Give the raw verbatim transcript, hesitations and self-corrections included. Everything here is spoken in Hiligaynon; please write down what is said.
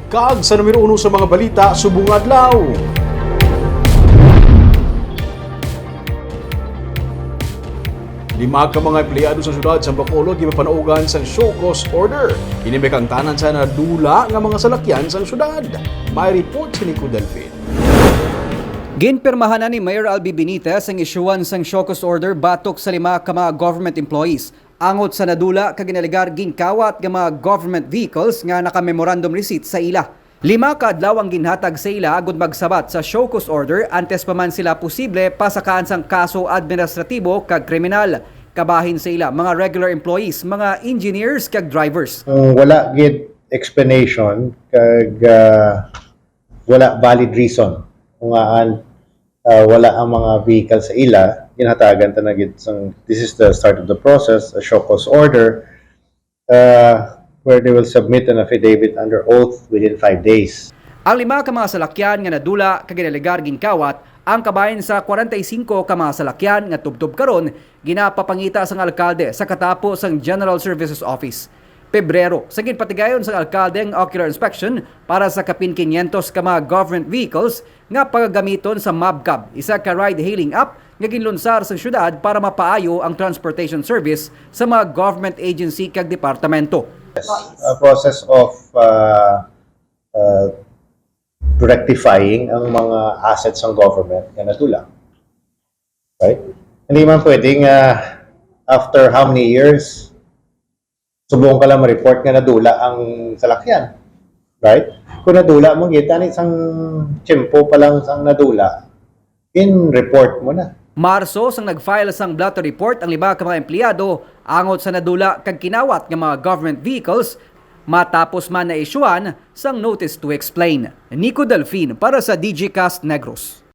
Kag sa numero uno sa mga balita subong adlaw. Lima ka mga empleyado sa syudad sa Bacolod gipapanaugan sang show cause order. Ini may kaangtanan sa nadula nga mga salakyan sang syudad. May report si Nico Delfin. Ginpirmahan na ni Mayor Albi Benitez ang isyuhan sang show cause order batok sa lima ka mga government employees angot sa nadula kag ginalegar ginkawat nga mga government vehicles nga naka-memorandum receipt sa ila. Lima ka adlaw ang ginhatag sa ila agud magsabat sa show cause order antes pa man sila posible pasakaan sang kaso administratibo kag kriminal. Kabahin sa ila, mga regular employees, mga engineers kag drivers. Kung wala gid explanation kag ah, wala valid reason kung ngaan ah, wala ang mga vehicle sa ila, ginhatagan ta na gid sang, this is the start of the process, a show cause order, uh, where they will submit an affidavit under oath within five days. Ang lima ka mga salakyan nga nadula kag ginalegar ginkawat ang kabahin sa kwarenta y singko ka mga salakyan nga tubtob karon ginapapangita sang alkalde sa katapo sang General Services Office. Pebrero, sa ginpatigayon sang alkalde ang ocular inspection para sa kapin quinientos ka mga government vehicles nga pagagamiton sa MABCAB, isa ka ride-hailing app nga ginlunsar sa syudad para mapaayo ang transportation service sa mga government agency kag departamento. A process of uh, uh, rectifying ang mga assets ng government nga nadula. Right? Hindi man pwedeng uh, after how many years, subong ka lang ma-report nga nadula ang salakyan. Right? Kung nadula mo, kita ni isang tiyempo pa lang sang nadula, in-report mo na. Marso sang nag-file sang blotter report ang lima ka mga empleyado angot sa nadula kag kinawat nga mga government vehicles matapos man na-isyuhan sang notice to explain. Nico Delfin para sa Digicast Negros.